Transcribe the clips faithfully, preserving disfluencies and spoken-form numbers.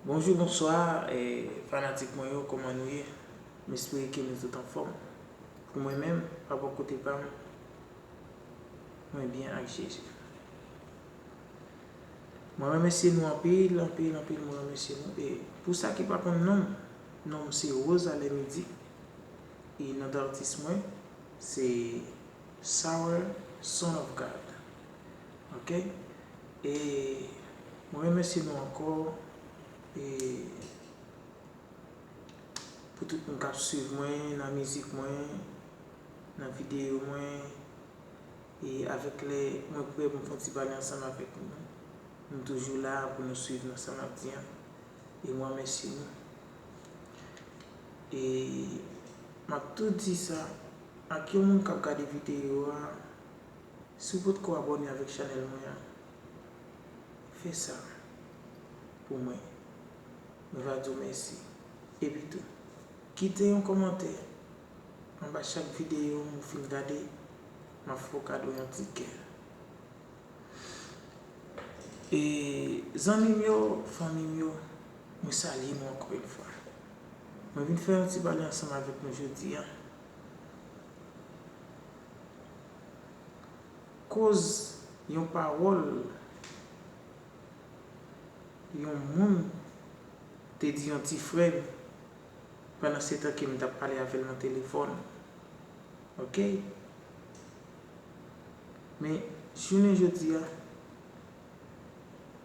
Bonjou, bonswa, eh, fanatik mwen yo, kòman nou ye? M espere ke nou tout anfòm. Pou mwen menm, pa bò kote pa m, mwen byen ak Jezi. Mwen remèsye nou anpil, anpil, anpil, mwen remèsye nou. E pou sa ki pa konn non m, non m se Rose Alè Midi. E non d atis mwen, se Sour Son of God. Ok? E mwen remèsye nou ankò. E pou tout moun k ap swiv mwen nan mizik mwen, nan videyo mwen, e avèk lè mwen prè pou m fè yon ti pale ansanm avèk nou. Nou toujou la pou nou swiv nan sa m ap di an. E mwen remèsye nou. E m ap tou di sa, ak yon moun k ap gade videyo a, si w potko abòne avèk chanèl mwen an, fè sa pou mwen. Mwen va di w mèsi. Epi tou, kite yon kòmantè anba chak videyo m fin gade, m ap fè w kado yon ti kè. E zanmi m yo, fanmi m yo, mwen salye nou ankò yon fwa. Mwen vin fè yon ti pale ansanm avèk nou jodi a. Koz yon pawòl yon moun te di yon ti frè m pandan se tan ke m t ap pale avè l nan telefòn. Ok? Men, jounen jodi a,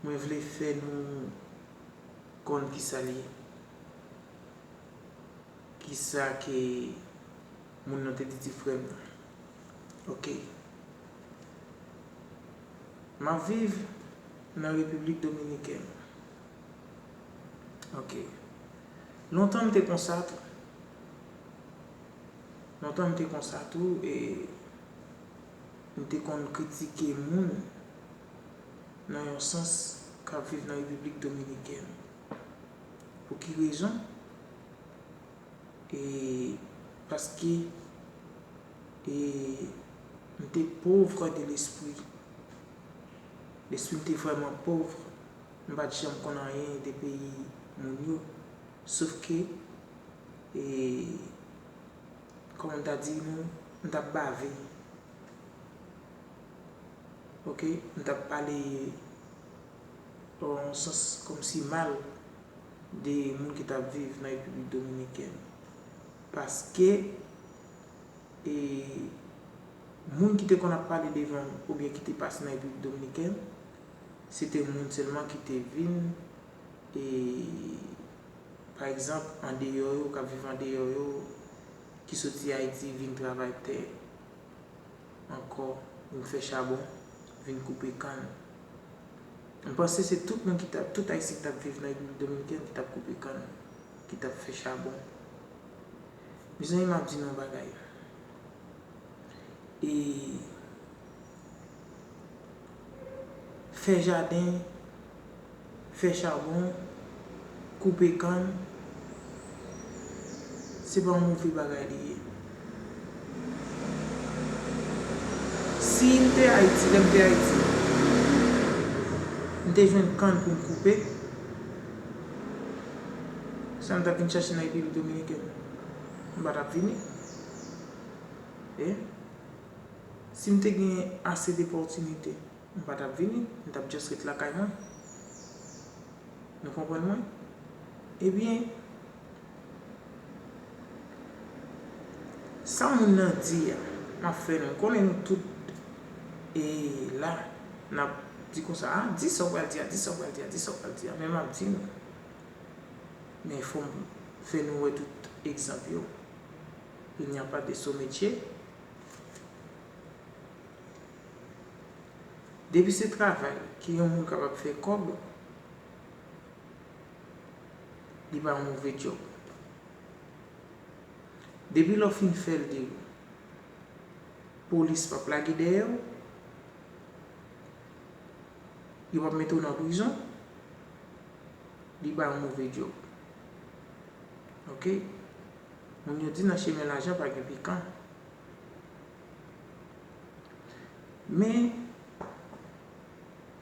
mwen vle fè nou konn kisa l ye. Kisa ke moun nan te di ti frè m nan. Ok. M ap viv nan Repiblik Dominikèn. Ok. Lontan m te konsa tou. Lontan m te konsa tou, e m te konn kritike moun nan yon sans k ap viv nan Repiblik Dominikèn. Pou ki rezon? E paske, e m te pauvre de l'esprit. Lespri m te vrèman pòv. M pa t janm konn anyen de peyi moun yo. Sof ke, e, kòman m ta di nou, m t ap bave. Ok, m t ap pale nan yon sans kòmsi mal de moun ki t ap viv nan Repiblik Dominikèn. Paske, e, moun ki te konn ap pale devan m oubyen ki te pase nan Repiblik Dominikèn, se te moun sèlman ki te vin, e, pa egzanp, andeyò yo, k ap viv andeyò yo, ki soti Ayiti vin travay tè ankò, vin fè chabon, vin koupe kann. M panse se tout moun ki t ap, tout Ayisyen ki t ap viv nan Repiblik Dominikèn ki t ap koupe kann, ki t ap fè chabon. Mezanmi, m ap di nou yon bagay. E fè jaden, fè chabon, koupe kann, se pa yon move bagay li ye. Si m te Ayiti, lè m te Ayiti, m te jwenn kann pou m koupe, sa m t ap vin chache nan Repiblik Dominikèn? M pa t ap vini. E si m te gen ase de opòtinite, m pa t ap vini, m t ap just ret lakay mwen. Nou konprann mwen? Ebyen, sa moun nan di a, m ap fè nou, m konnen nou tout, e, la, n ap di konsa, a, di sa w pral di a, di sa w pral di a, di sa w pral di a, men m ap di nou. Men fò m fè nou wè tout egzanp yo. Il n'y a pas de sot métier. Depi se travay ke yon moun kapab fè kòb, li pa yon move djòb. Depi lè w fin fè l, de polis p ap lage dèyè w, yo p ap mete w nan prizon, li pa yon move djòb. Ok? Moun yo di nan chemen lajan pa gen pikan. Men,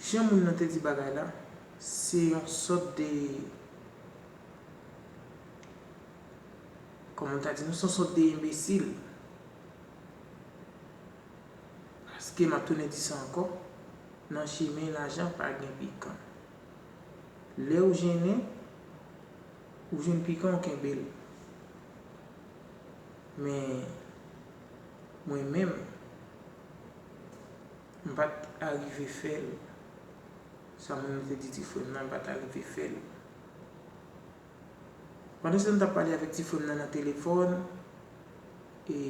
jan moun nan te di bagay la, se yon sòt de Kòman m ta di nou, se yon sòt de enbesil. Paske m ap tounen di sa ankò, nan chimen lajan pa gen pikan. Lè ou jennen, ou jwenn pikan, ou kenbe l. Men, mwen menm, m pa t arive fè l. Sa moun nan te di ti frè m nan, m pa t arive fè l. Pandan se tan, m t ap pale avèk ti frè m nan nan telefòn, e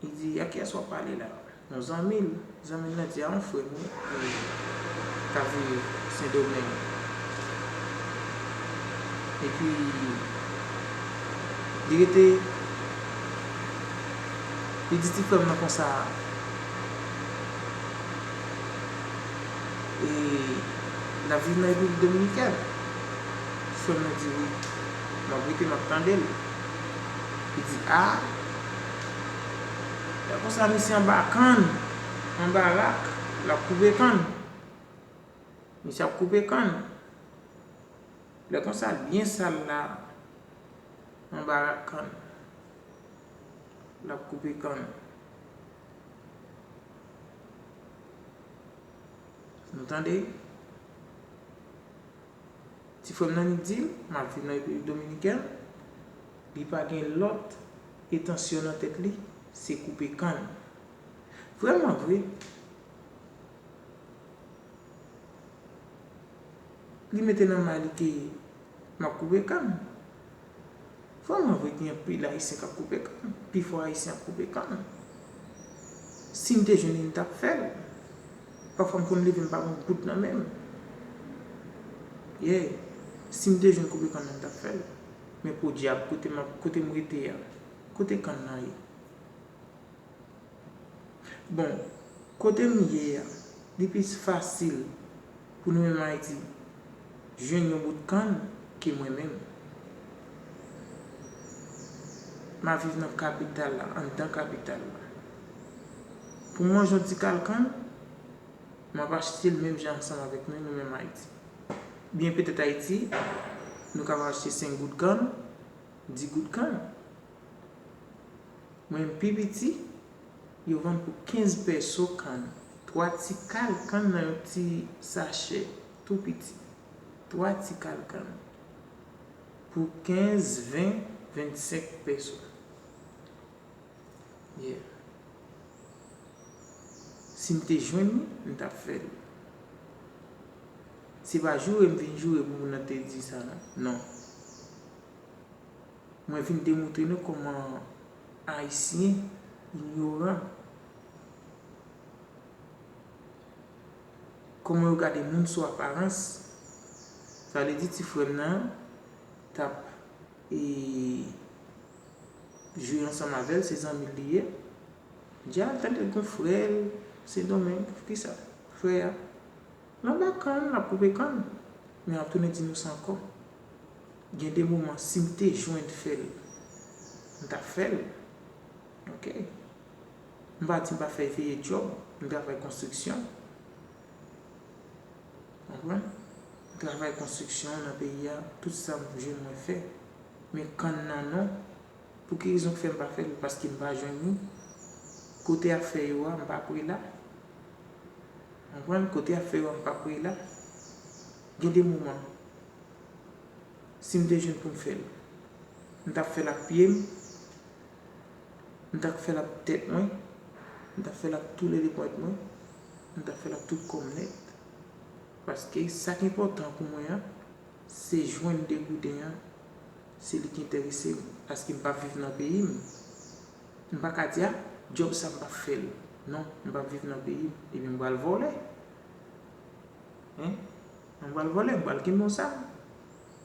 li di, "A kiyès w ap pale la?" Yon zanmi l. Zanmi l nan di, "A, yon frè m, wi, e k ap viv Sendomeng." Epi, li rete, li di ti frè m nan konsa, e l ap viv nan Repiblik Dominikèn. Ti frè m nan di, "Wi, m ap rete, m ap tande l." Li di, "A, lè konsa, misye anba kann, anba rak, l ap koupe kann. Misye ap koupe kann." Lè konsa, l byen sal la, anba rak kann. L ap koupe kann. Nou tande? Ti frè m nan, li di l, "M ap viv nan Repiblik Dominikèn." Li pa gen lòt entansyon nan tèt li, se koupe kann. Vrèman vre, li mete nan may li ke m ap koupe kann. Vrèman vre, gen anpil Ayisyen k ap koupe kann. Pifò Ayisyen ap koupe kann. Si m te jwenn li, m t ap fè l. Pafwa, m konn leve, m pa gen goud nan men m. Yeah. Si m te jwenn koupe kann nan, m t ap fè l. Men podyab, kote m ap, kote m rete a, kote kann nan ye? Bon, kote m ye a, li plis fasil pou nou menm Ayiti jwenn yon bout kann ke mwen menm. M ap viv nan kapital la, anndan kapital la. Pou m manje yon ti kal kann, m ap achte l menm jan ansanm avèk nou, nou menm Ayiti. Byen petèt Ayiti, nou kapab achte senk goud kann, dis goud kann. Mwen, pi piti, yo vann pou kenz pèso kann. Twa ti kal kann nan yon ti sachè, tou piti. Twa ti kal kann. Pou kenz, ven, vennsenk pèso. Yeah. Si m te jwenn li, m t ap fè l. Se pa joure m vin joure pou moun nan te di sa, non. Non. Mwen vin demontre nou kòman Ayisyen inyoran. Kòman yo gade moun sou aparans. Sa vle di ti frè m nan t ap, e, jwe ansanm avè l, se zanmi l li ye. Di a, tande l gon frè l, Sendomeng, kisa? Frè a. L anba kann, l ap koupe kann. Men m ap tounen di nou sa ankò. Gen de moman, si m te jwenn fè l, m t ap fè l. Oke. M pa di m pa fè veye djòb, m travay konstriksyon. Konprann? M travay konstriksyon nan peyi a, tout sa m jwenn mwen fè. Men kann nan non. Pou ki rezon k fè m pa fè l? Paske m pa jwenn li. Kote afè yo a, m pa pre la. Konprann? Kote afè yo a, m pa pre la. Gen de moman, si m te jwenn pou m fè l, m t ap fè l ak pye m, m t ap fè l ak tèt mwen, m t ap fè l ak tou lè de pwent mwen, m t ap fè l ak tout kò m nèt. Paske sa k enpòtan pou mwen an, se jwenn de gouden an, se li ki enterese m, paske m p ap viv nan peyi m. M pa ka di, a, djòb sa m p ap fè l. Non, m p ap viv nan peyi m, epi m pral vòlè. Hein? M pral vòlè, m pral kenbe yon zam.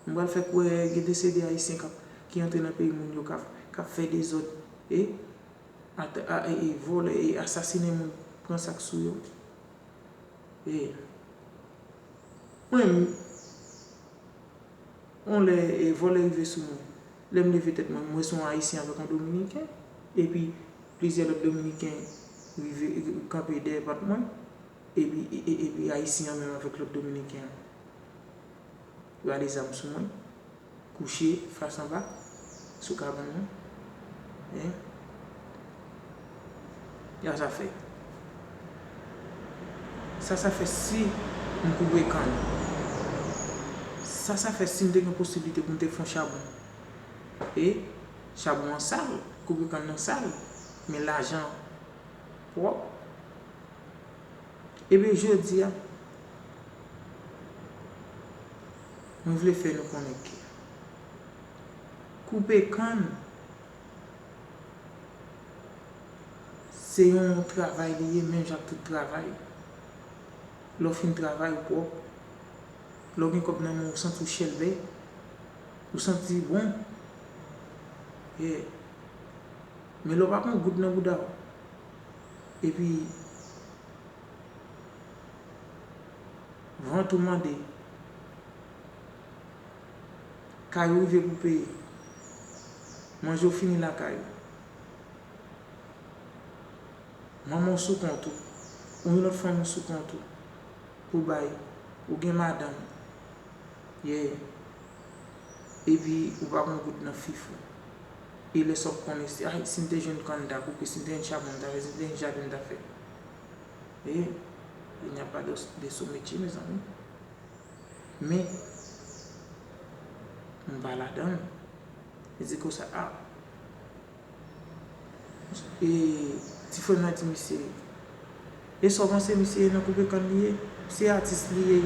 M pral fè kwè gen de se de Ayisyen k ap, ki antre nan peyi moun yo, k ap, k ap fè dezòd, e, at-, a, e, e, vòlè, e, asasinen moun, pran sa k sou yo. E, mwen, yon lè, e, vòlè rive sou mwen. Lè m leve tèt mwen, m wè se yon Ayisyen avèk yon Dominiken. Epi, plizyè lòt Dominiken rive, e, kanpe dèyè pòt mwen. Epi, e, e, epi Ayisyen an menm avèk lòt Dominiken an. Yo ale zam sou mwen. kouche fas anba sou kabann nan. Hein? Ya sa fè. Sa sa fè si m koupe kann. Sa sa fè si m te gen posiblite pou m te fè yon chabon. E chabon an sal, koupe kann nan sal. Men lajan pwòp. Ebyen, jodi a, mwen vle fè nou konnen ke koupe kann, se yon travay li ye, menm jan ak tout travay. Lè w fin travay, ou pwòp. Lè w gen kòb nan men w, ou santi w chèlbè. Ou santi bon. Yeah. Men lè w pa gen yon goud nan bouda w, epi vant ou mande, kay ou rive pou peye, manje w fini lakay ou, manman w sou kont ou, ou yon lòt fanmi sou kont ou, pou bay, ou gen madanm, yeah, epi ou pa gen yon goud nan fif ou. E lè sa w konnen, si, ay, si m te jwenn kann ta koupe, si m te jwenn chabon m ta fè, si m te jwenn jaden m ta fè. E, il n'y a pas de, de sot métier, mezanmi. Men, m pa ladan l. Li di konsa, a, e, ti frè m nan di misye, e sa w panse misye ye nan koupe kann li ye? Se atis li ye.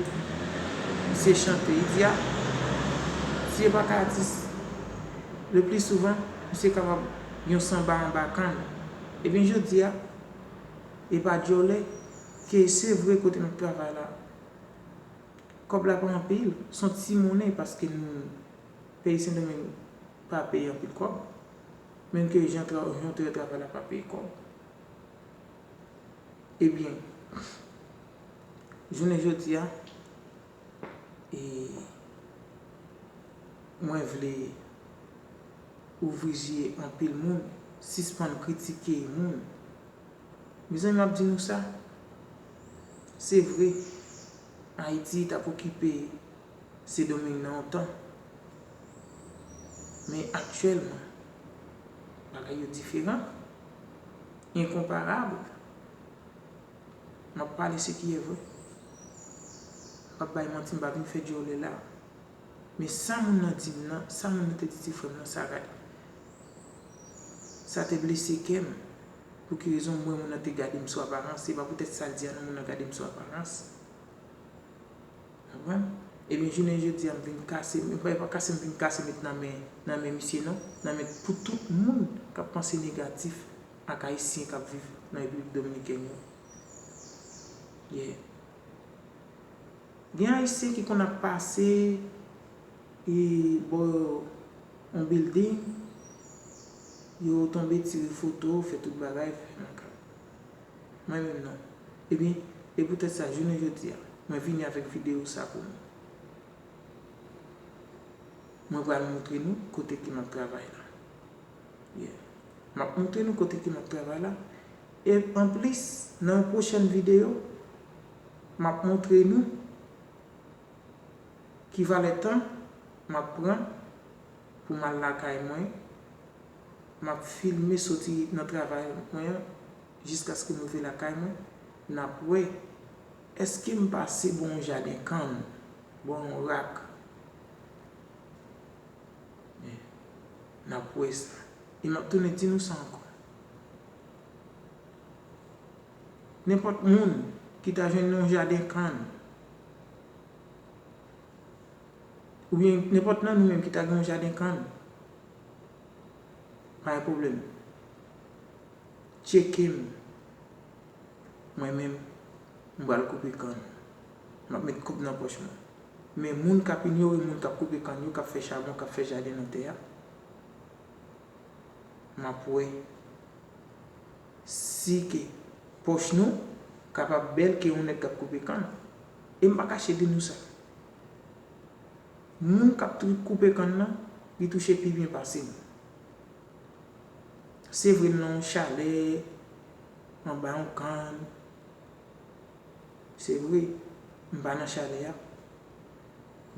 Misye chante. Li di, a, misye pa ka atis. Le pli souvan, misye kapab yon sanba anba kann. Ebyen, jodi a, e pa djòlè ke se vre kote m ap travay la, kòb la pa anpil, se yon ti monnen paske nou, peyi Sendomeng pa peye anpil kòb, menm ke jan tra-, jan travay la pa peye kòb. Ebyen, jounen jodi a, e mwen vle ouvri zye anpil moun, sispann kritike moun. Mezanmi, m ap di nou sa, se vre, Ayiti t ap okipe Sendomeng nan yon tan. Men aktyèlman, bagay yo diferan, enkonparab. M ap pale se ki e vre. M p ap bay manti, m pa vin fè djòlè la. Men sa moun nan di m nan, sa moun nan te di ti frè m nan, sa rad. Sa te blese kè m. Pou ki rezon m wè moun nan te gade m sou aparans? Se pa poutèt sa l di a non, moun nan gade m sou aparans. Konprann? Ebyen, jounen jodi a, m vin kase, m pa, pa kase, m vin kase met nan men, nan men misye non, nan men pou tout moun k ap panse negatif ak Ayisyen k ap viv nan Repiblik Dominikèn yo. Yeah. Gen Ayisyen ki konn ap pase, e, bò yon building, yo tonbe tire foto, fè tout bagay, fè makak. Mwen menm non. Ebyen, e poutèt sa, jounen jodi a, mwen vini avèk videyo sa pou nou. Mwen pral montre nou kote ke m ap travay la. Yeah. M ap montre nou kote ke m ap travay la. E anplis, nan yon pwochèn videyo, m ap montre nou ki valè tan m ap pran pou m al lakay mwen. M ap filme soti nan travay mwen an jiskaske m rive lakay mwen. N ap wè èske m pase bò yon jaden kann, bò yon rak. Men, n ap wè sa. E m ap tounen di nou sa ankò. Nenpòt moun ki ta jwenn yon jaden kann, oubyen nenpòt nan nou menm ki ta gen yon jaden kann, pa gen pwoblèm. Tcheke m. Mwen menm, m pral koupe kann. M ap met kòb nan pòch mwen. Men moun k ap inyore moun k ap koupe kann yo, k ap fè chabon, k ap fè jaden nan tè a, m ap wè si ke pòch nou kapab bèl ke yon nèg k ap koupe kann. E m pa kache di nou sa. Moun k ap tou-, koupe kann nan, li touche pi byen pase m. Se vre, m nan yon chalè, anba yon kann. Se vre, m pa nan chalè a.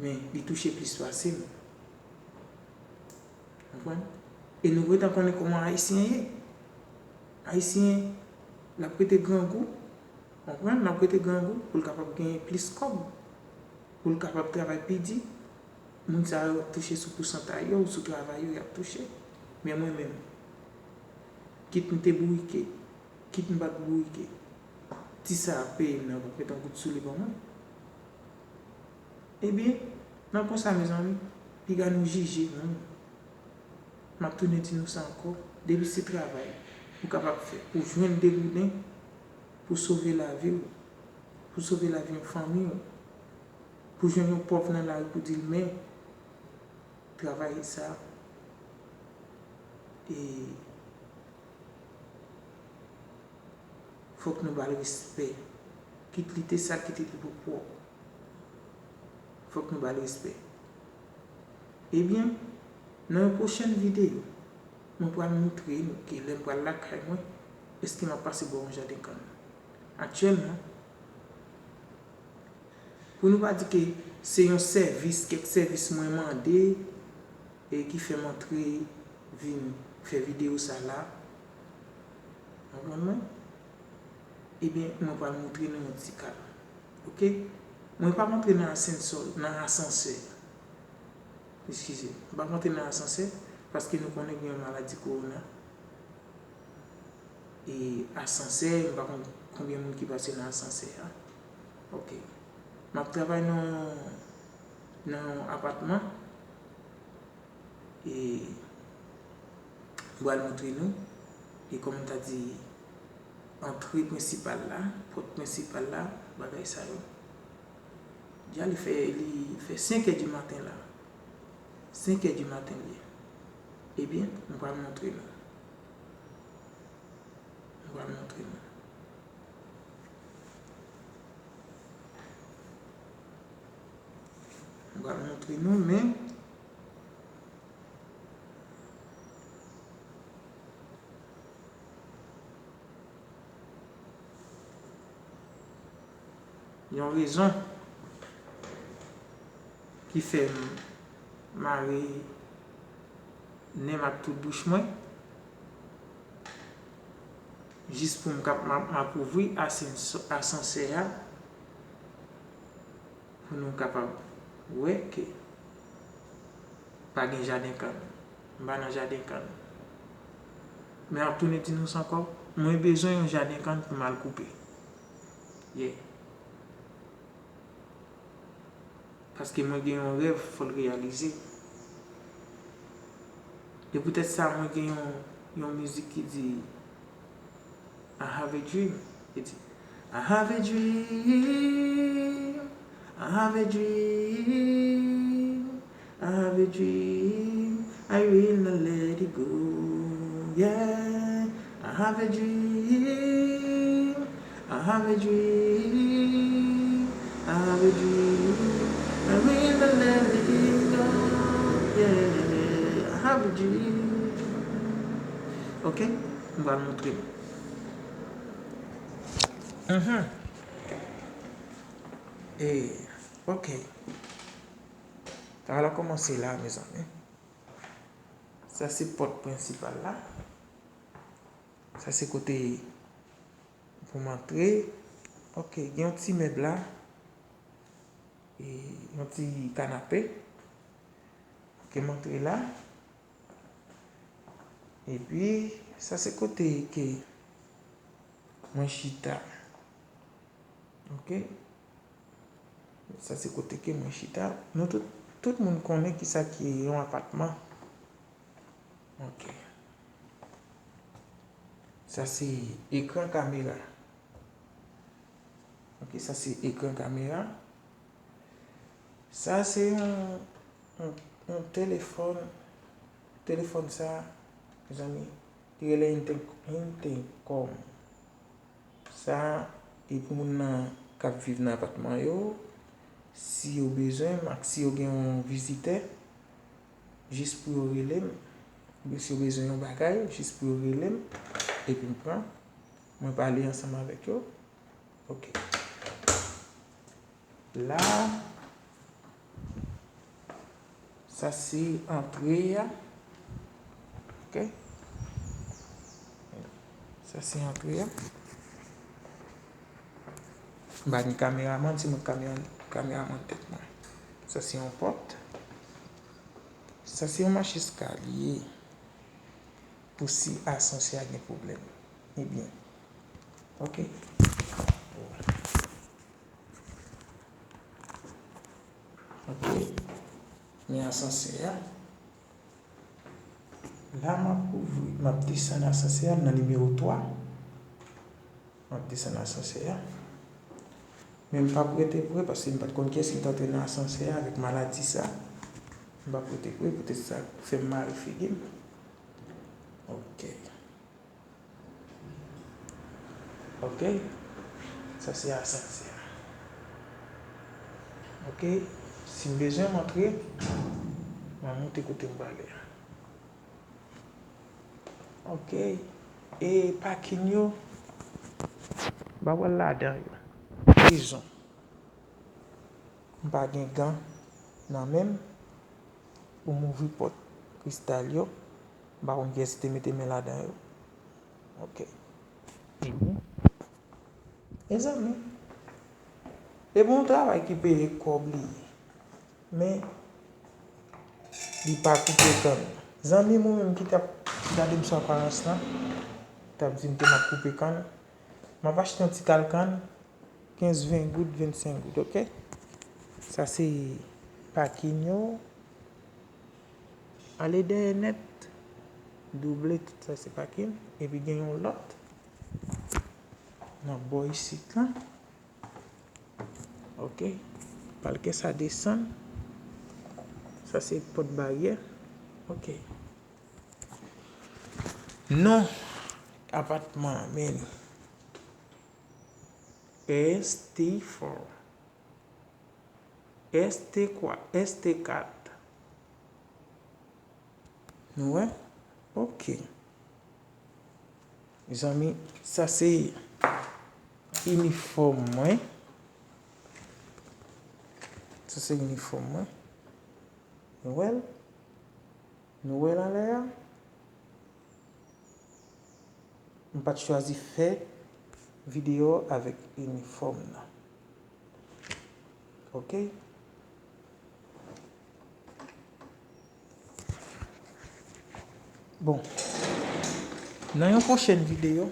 Men, li touche plis pase m. Konprann? E nou gentan konnen kòman Ayisyen ye. Ayisyen, l ap rete grangou. Konprann? L ap rete grangou pou l kapab genyen plis kòb. Pou l kapab travay pi di. Moun sa yo ap touche sou pousantay yo, sou travay yo, y ap touche. Men mwen menm, kit m te bourike, kit m pa t bourike, ti sa ap peye m nan, yo p ap met yon goud sou li ban mwen. Ebyen, nan konsa, mezanmi, piga nou jije moun. M ap tounen di nou sa ankò, depi se travay ou kapab fè pou jwenn de gouden, pou sove lavi w, pou sove lavi yon fanmi w, pou jwenn yon pòv nan lari pou di l men, travay sa, e fòk nou ba l respè. Kit li te sal, kit li te pwòp. Fòk nou ba l respè. Ebyen, nan yon pwochèn videyo, mwen pral montre nou ke lè m pral lakay mwen, èske m ap pase bò yon jaden kann. Aktyèlman, pou nou pa di ke se yon sèvis, kèk sèvis mwen mande, e ki fè m antre vin fè videyo sa la. Konprann mwen? Ebyen, mwen pral montre nou yon ti kal. Oke? Mwen p ap antre nan asensò, nan asansè. Eskize. Mwen p ap antre nan asansè paske nou konnen gen yon maladi kowona. E asansè, m pa konn konbyen moun ki pase nan asansè a. Oke. M ap travay nan, nan yon apatman. E m pral montre nou. E kòm m ta di, antre prensipal la, pòt prensipal la, bagay sa yo. Dja li fè, li fè senk è di maten la. Senk è di maten li ye. Ebyen, m pral montre nou. M pral montre nou. M pral montre nou, men yon rezon ki fè m mare nen m ak tout bouch mwen, jis pou m kap, m ap, m ap ouvri asansè a pou nou kapab wè ke pa gen jaden kann. M pa nan jaden kann. Men m ap tounen di nou sa ankò, mwen bezwen yon jaden kann pou m al koupe. Yeah. Paske mwen gen yon rèv, fò l reyalize. E poutèt sa, mwen gen yon, yon mizik ki di, I have a dream. Li di, I have a dream, I have a dream, I have a dream, I will not let it go. Yeah, I have a dream, I have a dream, I have a dream, I will not let it go. Yeah, I have a dream. Ok, m pral montre nou. Mhm. E, ok. Travay la kòmanse la, mezanmi. Sa se pòt prensipal la. Sa se kote pou m antre. Ok, gen yon ti mèb la. E yon ti kanape. Ok, m antre la. Epi, sa se kote ke mwen chita. Ok? Sa se kote ke mwen chita. Nou tout, tout moun konnen kisa ki yon apatman. Ok. Sa se ekran kamera. Ok, sa se ekran kamera. Sa se yon, yon, yon telefòn. Telefòn sa, mezanmi, li rele Intel-, Intelcom. Sa, e pou moun nan k ap viv nan apatman yo, si yo bezwen m, ak si yo gen yon vizitè, jis pou yo rele m, oubyen si yo bezwen yon bagay, jis pou yo rele m, epi m pran, mwen pale ansanm avèk yo. Ok. La, sa se antre a. Ok? Sa se antre a. M pa gen kameramann, se mwen k kamera, kameramann tèt mwen. Sa se yon pòt. Sa se yon mach eskalye pou si asansè a gen pwoblèm. Ebyen, ok. Ok. Men asansè a. La, m ap ouvri, m ap desann asansè a nan nimewo twa. M ap desann asansè a. Men m p ap rete pre paske m pa t konn kiyès ki t antre nan asansè a avèk maladi sa. M p ap rete pre, poutèt sa fè m mare figi m. Ok. Ok. Sa se asansè a. Ok. Si m bezwen m antre, m a monte kote m prale a. Ok. E pakin yo, m pa pral ladan yo. Prizon. M pa gen gan nan men m pou m ouvri pòt kristal yo. M pa konn kiyès ki te mete men ladan yo. Ok. Ebyen, mezanmi, e bon travay ki peye kòb li ye. Men, li pa koupe kann. Zanmi mwen menm ki t ap gade m sou aparans lan, t ap di m ke m ap koupe kann. M ap achte yon ti kal kann, kenz, ven goud, vennsenk goud, ok? Sa se pakin yo. Ale dèyè nèt, double tout sa se pakin. Epi gen yon lòt nan bò isit lan. Ok. Palkè sa desann. Sa se pòt baryè. Ok. Non apatman an, men S T four. S T kwa, S T kat. Nou wè? Ok. Mezanmi, sa se inifòm mwen. Sa se inifòm mwen. Nou wè l? Nou wè l anlè a? M pa t chwazi fè videyo avèk inifòm nan. Ok? Bon. Nan yon pwochèn videyo,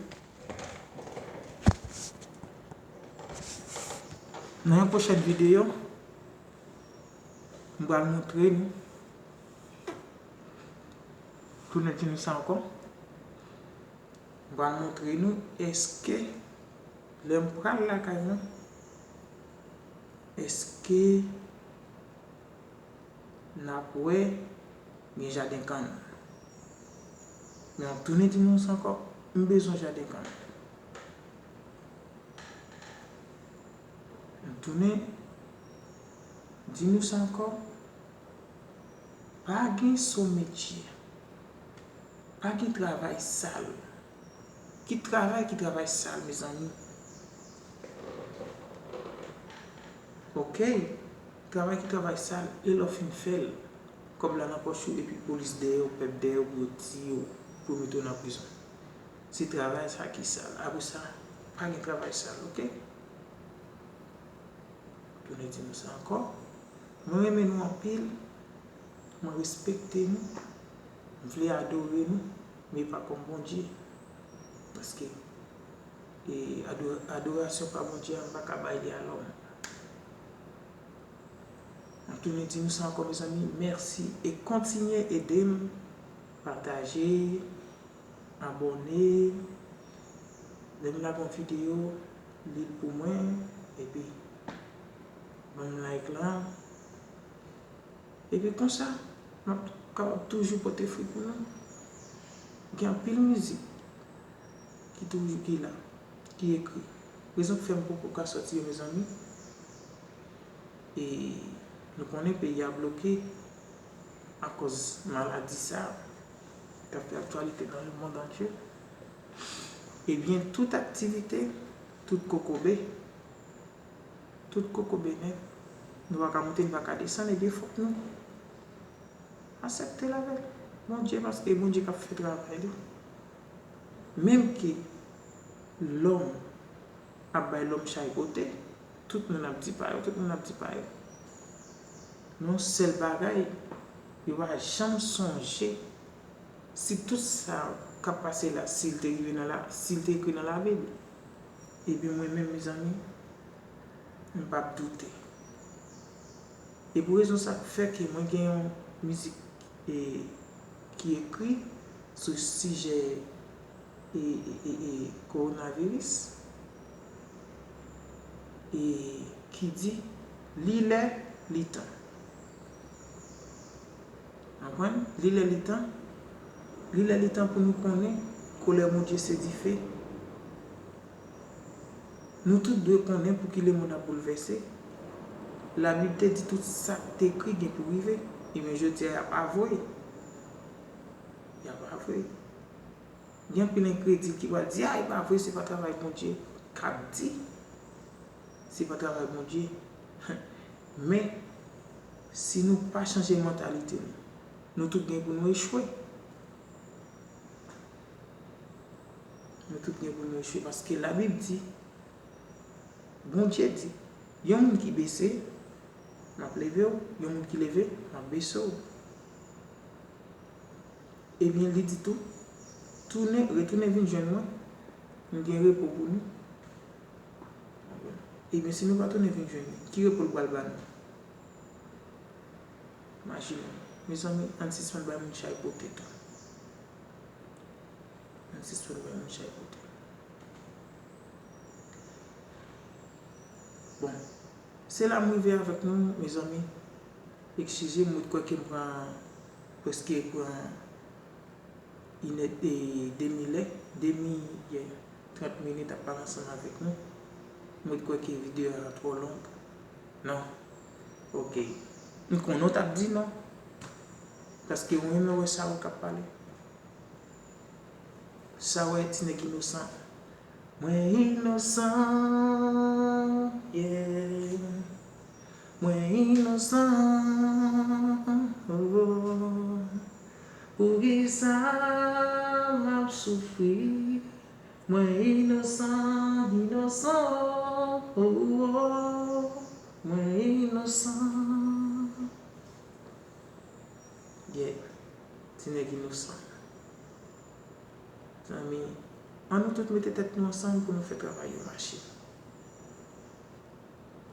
nan yon pwochèn videyo, m pral montre nou, tounen di nou sa ankò. M pral montre nou èske lè m pral lakay mwen, èske n ap wè gen jaden kann. Men m ap tounen di nou sa ankò, m bezwen jaden kann. M tounen di nou sa ankò, pa gen so metye, pa gen travay sal. Ki travay ki travay sal, mezanmi? Ok, travay ki travay sal, e lè w fin fè l, kòb la nan pòch ou, epi polis dèyè w, pèp dèyè w pou yo tiye w, pou yo mete w nan prizon. Se travay sa ki sal. Apre sa, pa gen travay sal, ok? Tounen di nou sa ankò. Mwen renmen nou anpil. Mwen respekte nou. M vle adore nou, men pa kòm Bondye. Paske, e, ado-, adorasyon pa Bondye a, m pa ka bay li a lòm. M tounen di nou sa ankò, mezanmi, mèsi. E kontinye ede m pataje, abòne, lè m lage yon videyo, li l pou mwen, epi ban m like lan. Epi konsa, m ap kapab toujou pote fwi pou nou. Gen anpil mizik ki toujou ki la, ki ekri. Rezon k fè m poko ka sòti yo, mezanmi, e nou konnen peyi a bloke akòz maladi sa a k ap fè aktyalite dans le monde entier. Ebyen, tout aktivite, tout kokobe, tout kokobe nèt, nou pa ka monte, nou pa ka desann, ebyen, fòk nou aksepte l avè l. Bondye, paske Bondye k ap fè travay li. Menm ke lòm ap bay lòm chay pote, tout moun ap di pa yo, tout moun ap di pa yo. Men yon sèl bagay, yo pa janm sonje si tout sa k ap pase la, si l te rive nan la, si l te ekri nan Labib, ebyen mwen menm, mezanmi, m p ap doute. E pou rezon sa k fè ke mwen gen yon mizik, e, ki ekri sou sijè, e, e, e, e, kowonaviris, e, ki di, li lè, li tan. Konprann? Li lè, li tan. Li lè, li tan pou nou konnen kolè Bondye se dife. Nou tout dwe konnen pouki lemonn ap boulvèse. Labib te di tout sa k te ekri gen pou rive. Ebyen, jodi a, y ap avwe. Y ap avwe. Gen anpil enkredil ki pral di, "A, e pa vre, se pa travay Bondye." K ap di, "Se pa travay Bondye." Men, si nou pa chanje mantalite nou, nou tout gen pou nou echwe. Nou tout gen pou nou echwe, paske Labib di, Bondye di, yon moun ki bese, m ap leve w, yon moun ki leve, m ap bese w. Ebyen, li di tou, tounen, retounen vin jwenn mwen, m gen repo pou nou. Ebyen, si nou pa tounen vin jwenn li, ki repo l pral ba nou? Imajine w. Mezanmi, ann sispann bay moun chay pote tou. Ann sispann bay moun chay pote. Bon, se la m rive avèk nou, mezanmi. Ekskize m, mwen kwè ke m pran, prèske pran inè, e, demi lè, demi, yeah, trant minit ap pale ansanm avèk nou. Mwen kwè ke videyo a twò long. Non. Ok. M konnen w t ap di non. Paske w renmen wè sa w k ap pale. Sa w wè ti nèg inosan. Mwen inosan, yeah. Mwen inosan, oh. Poukisa m ap soufri? Mwen inosan, inosan, oh, oh. Mwen inosan. Yeah. Ti nèg inosan. Zanmi, ann nou tout mete tèt nou ansanm pou nou fè travay yo mache.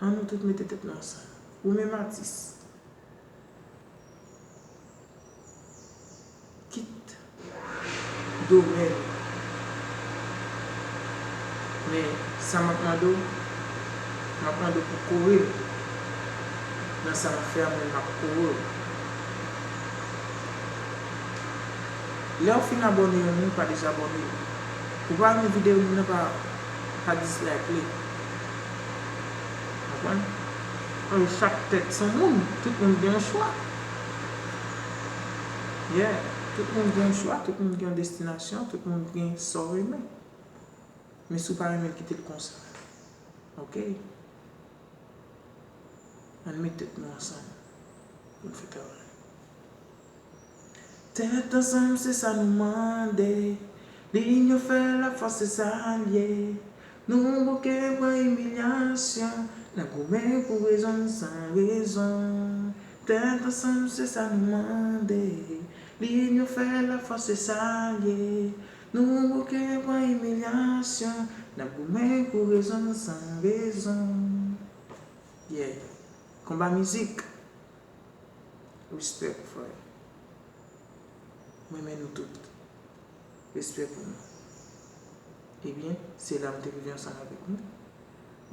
Ann nou tout mete tèt nou ansanm. Ou menm atis, kit domèn, men sa m ap mande w, m ap mande w pou kore m nan sa m ap fè a, mwen m ap kore w. Lè w fin abòne yon moun, pa dezabòne l. Ou pa renmen videyo moun nan, pa, pa dislike li. Konprann? Paske chak tèt se yon moun, tout moun gen yon chwa. Yeah, tout moun gen yon chwa, tout moun gen yon destinasyon, tout moun gen sa w renmen. Men si w pa renmen l, kite l konsa. Ok? Ann met tèt nou ansanm pou n fè travay. Tèt ansanm, se sa nou mande. Linyon fè lafòs, se sa l ye. Nou bouke pran imilyasyon, n ap goumen pou rezon n san rezon. Tèt ansanm, se sa nou mande. Linyon fè lafòs, se sa l ye. Nou bouke pran imilyasyon, n ap goumen pou rezon n san rezon. Yeah. Konba mizik. Respè pou frè. Mwen renmen nou tout. Respè pou nou. Ebyen, se la m te rive ansanm avèk nou.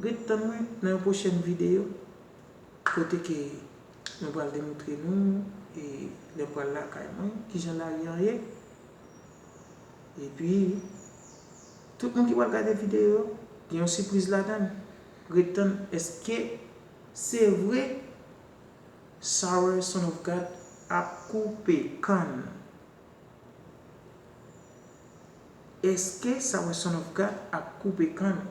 Ret tann mwen nan yon pwochèn videyo, kote ke mwen pral demontre nou, e lè m pral lakay mwen, kijan lari an ye. Epi, tout moun ki pral gade videyo, gen yon sipriz ladan l. Ret tann, èske se vre Sorry Son of God ap koupe kann? Èske Sorry Son of God ap koupe kann?